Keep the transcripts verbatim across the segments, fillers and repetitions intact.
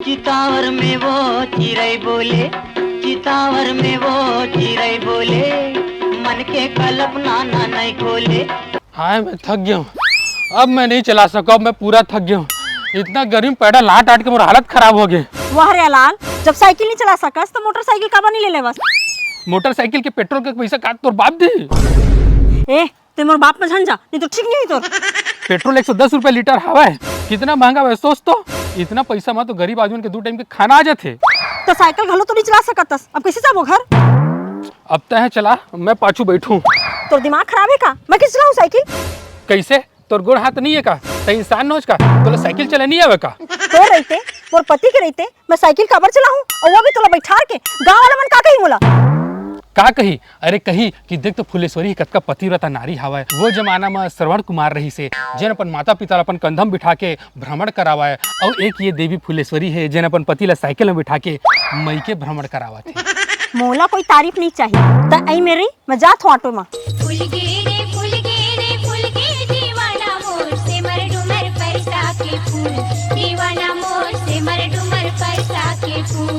चितावर में वो चिरई बोले, चितावर में वो चिरई बोले, मन के कल्पना ना नहीं खोले। हाय, मैं थक गया हूँ। अब मैं नहीं चला सकूँ, अब मैं पूरा थक गया हूँ। इतना गर्मी पैडल आट आट के मोर हालत खराब हो गए। वाह रे लाल, जब साइकिल नहीं चला सकस तो मोटरसाइकिल काबर नहीं ले लेवस? मोटरसाइकिल के पेट्रोल के पैसा का तोर बाप दी? ए, ते मोर बाप में झन जा, नहीं तो ठीक नहीं तोर। पेट्रोल एक सौ दस रुपए लीटर हवा है, कितना महंगा है सोच तो। इतना पैसा में तो गरीब आदमी के दो टाइम के खाना आ जाते। तो साइकिल घलो तो नहीं चला सकतस, अब कैसे जाबो घर? अब तय चला, मैं पाछू बैठू। तोर दिमाग खराब है का? मैं कैसे चलाऊं साइकिल? कैसे? तोर गोड़ हाथ नहीं है का? तय इंसान नोच का? तोला साइकिल चले नहीं आवे का? तोर रहते, मोर पति के रहते, मैं साइकिल काबर चलाहूं? और वो भी तोला बैठार के। गांव वाला मन का कही मोला? का कही? अरे कही कि देख तो फुलेश्वरी कतका पतिव्रता नारी हावय। वो जमाना म श्रवण कुमार रहिसे, जेन अपन माता पिता ल अपन कंधा म बिठा के भ्रमण करावय। अउ एक ये देवी फुलेश्वरी हे, जेन अपन पति ल साइकिल म बिठा के मई के भ्रमण करावत हे। मोला कोई तारीफ नहीं चाहिए। त आई मेरी, मैं जात हूँ ऑटो में। फुलगे रे फुलगे रे फुलगे दीवाना मोर से मर डुमर परसा के फूल दीवाना मोर से मर डुमर परसा के फूल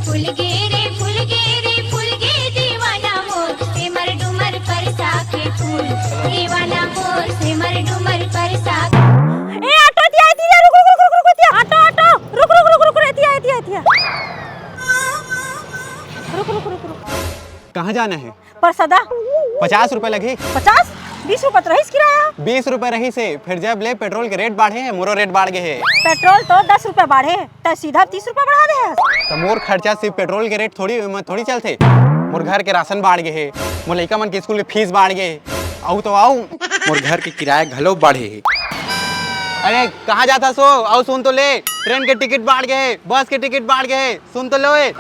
फुलगे रे फुलगे रे फुलगे दीवाना मोर से मर डुमर परसा के फूल दीवाना मोर से मर डुमर परसा के ए ऑटो, एती आ, एती आ, रुक रुक रुक रुक, एती आ, ऑटो ऑटो, रुक रुक रुक रुक, एती आ, एती आ, एती आ। रुक रुक रुक रुक। कहाँ जाना है? परसदा। पचास रुपए लगही। पचास? बीस रुपए तो रहिस किराया। बीस रुपए रहिसे, फिर जब ले पेट्रोल के रेट बाढ़े हे, मोरो रेट बाढ़ गे हे। पेट्रोल तो दस रुपए बाढ़े, त सीधा तीस रुपए बढ़ा दे हस। त मोर खर्चा सिर्फ पेट्रोल के रेट थोड़ी म थोड़ी चलथे। मोर घर के राशन बाढ़ गे हे, मोर लइका मन के स्कूल के फीस बाढ़ गे हे, अउ तो अउ मोर घर के किराया घलो बाढ़े हे। अरे कहाँ जात हस ओ? अउ सुन तो ले, ट्रेन के टिकट बाढ़ गे हे, बस के टिकट बाढ़ गे हे, सुन तो लो ए।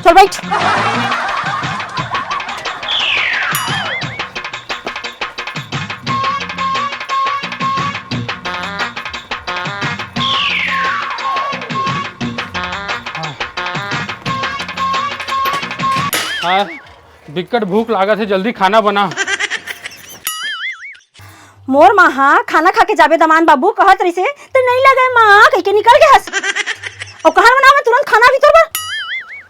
चल बैठ। हाँ, बिकट भूख लागत हे, जल्दी खाना बना। मोर माँ हा खाना खा के जाबे दमान बाबू कहत रहिसे, ते नहीं लगे माँ कह के निकल गे हस। अउ कहाँ बनावे तुरंत खाना भी तोर बर?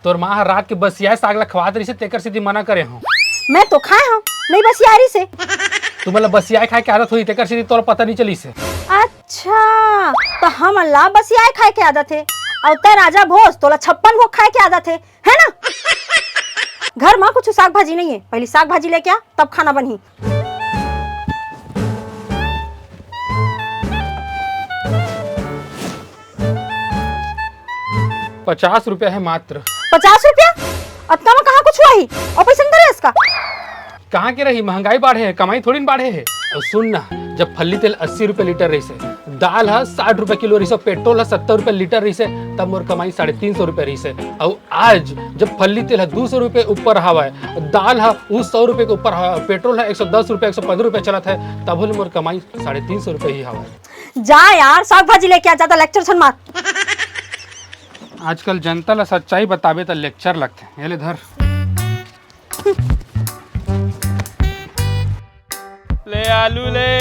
तोर माँ ह रात के बसियाए साग ला खवात रहिसे, तेकर सेती मना करे हूँ। मैं तो खाए हूँ, नहीं बसियाए रहिसे। तुमन ला बसियाए खाए के आदत होही, तेकर सेती तोला पता नहीं चलिस हे। अच्छा, तो हमन ला बसियाए खाए के आदत हे, अउ ते राजा भोज तोला छप्पन भोग खाए के आदत हे, है ना? घर में कुछ साग भाजी नहीं है, पहले साग भाजी लेके आ, तब खाना बनही। पचास रुपया है मात्र। पचास रुपया? अतना में कहाँ कुछ हुआ ही? और पैसा नहीं धरे इसका? कहाँ के रही, महंगाई बाढ़े है, कमाई थोड़ी न बाढ़े है। और सुन ना, जब फल्ली तेल अस्सी रुपया लीटर रहिसे, दाल ह साठ रुपया किलो रहिसे, पेट्रोल ह सत्तर रुपया लीटर रहिसे, तब मोर कमाई साढ़े तीन सौ रुपया रहिसे। और आज जब फल्ली तेल ह दू सौ रुपया ऊपर हवा है, दाल ह उ सौ रुपया के ऊपर हवा है, पेट्रोल ह एक सौ दस रुपया, एक सौ पन्द्रह रुपया चलत है, तब ले मोर कमाई साढ़े तीन सौ रुपया ही हवा है। जा यार, साग भाजी लेके आ, ज्यादा लेक्चर झन मार। आजकल जनता ला सच्चाई बताबे त लेक्चर लगथे। ये ले धर। ले आलू ले,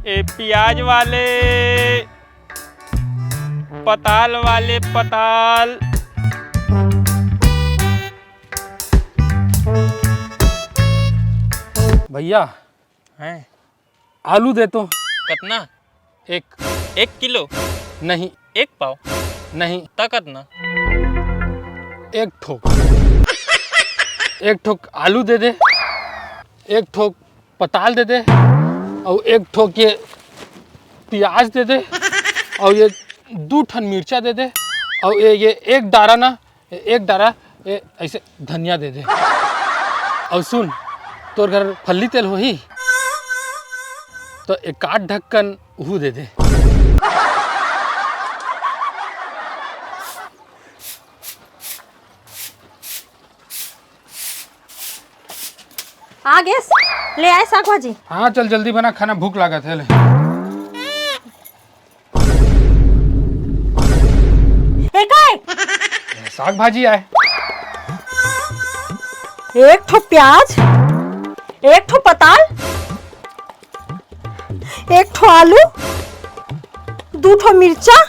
ए प्याज वाले, पताल वाले पताल। भैया, हैं? आलू दे तो। कतना? एक। एक किलो? नहीं। एक पाव? नहीं। त कतना? एक ठोक, एक ठोक आलू दे दे, एक ठोक पताल दे दे, और एक ठोक ये प्याज दे दे, और ये दू ठन मिर्चा दे दे, और ये ये एक डारा ना, एक डारा ये ऐसे धनिया दे दे। और सुन, तोर घर फल्ली तेल होही तो एक आध ढक्कन उहू दे दे। आ गेस, ले आए साग भाजी। हाँ, चल जल्दी बना, खाना भूख लागत है। ले। साग भाजी आए। एक ठो प्याज, एक ठो पताल, एक ठो आलू, दू ठो मिर्चा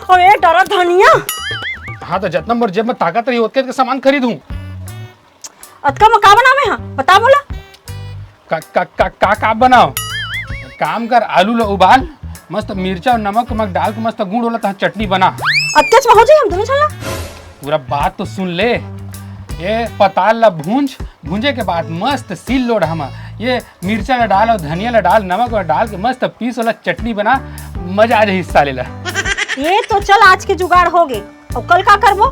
अउ एक डरा धनिया। हाँ, तो जतना मोर जेब में ताकत रही, ओतके के सामान खरीदहूँ। अतका में का बनावे हा? बता मोला। का, का, का, का, का बनाओ? काम कर, आलू ला उबाल, मस्त मिर्चा अउ नमक, नमक डाल के मस्त गुड़ वाला तहाँ चटनी बना। अतकेच में हो जाई हम दोनों झन ला। पूरा बात तो सुन ले। ये पताल ला भूंज, भूंजे के बाद मस्त सील लोढ़ा मा ये मिर्चा ला डाल अउ धनिया ला डाल, नमक ला डाल के मस्त पीस वाला चटनी बना, मजा आ जाही साले ला। ये तो चल, आज के जुगाड़ हो गे। अउ कल का करबो?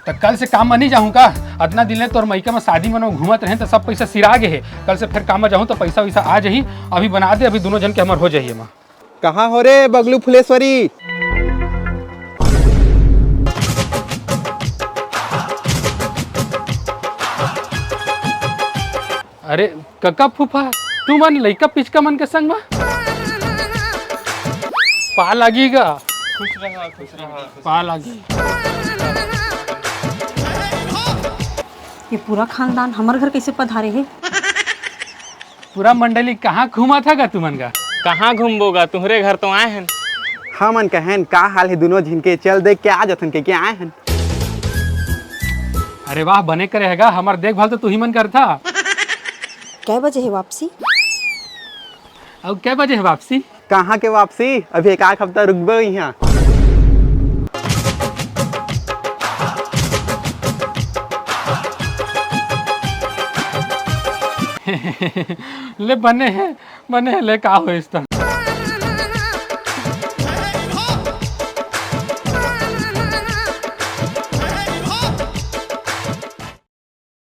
त कल से काम म नहीं जाहूँ का? अतना दिन ले तोर मइका म शादी मन म घूमत रहें त सब पइसा सिरा गे हे। कल से फेर काम म जाहूँ त पइसा वइसा आ जाही। अभी बना दे, अभी दोनों झन के हमर हो जाही एमा। कहाँ हो रे बगलू फुलेश्वरी? अरे कका फूफा, तुमन लइका पिचका मन के संग म पा लागी गा। खुश रहा, खुश रहा। पा लागी। ये पूरा खानदान हमर घर कैसे पधारे हे? पूरा मंडली कहाँ घूमत हा गा तुमन गा? कहाँ घूमबो गा, तुहरे घर तो आए हन। हमन कहन का हाल हे दुनों झिन के, चल देख के आ जथन के, के आए हन। अरे वाह, बने करे हे गा, हमर देखभाल तो तुही मन करथा। कै बजे हे वापसी? अउ कै बजे हे वापसी? कहाँ के वापसी? अभी एक आध हफ्ता रुकबो इहाँ। ले बने हे, बने हे, ले का होइस त।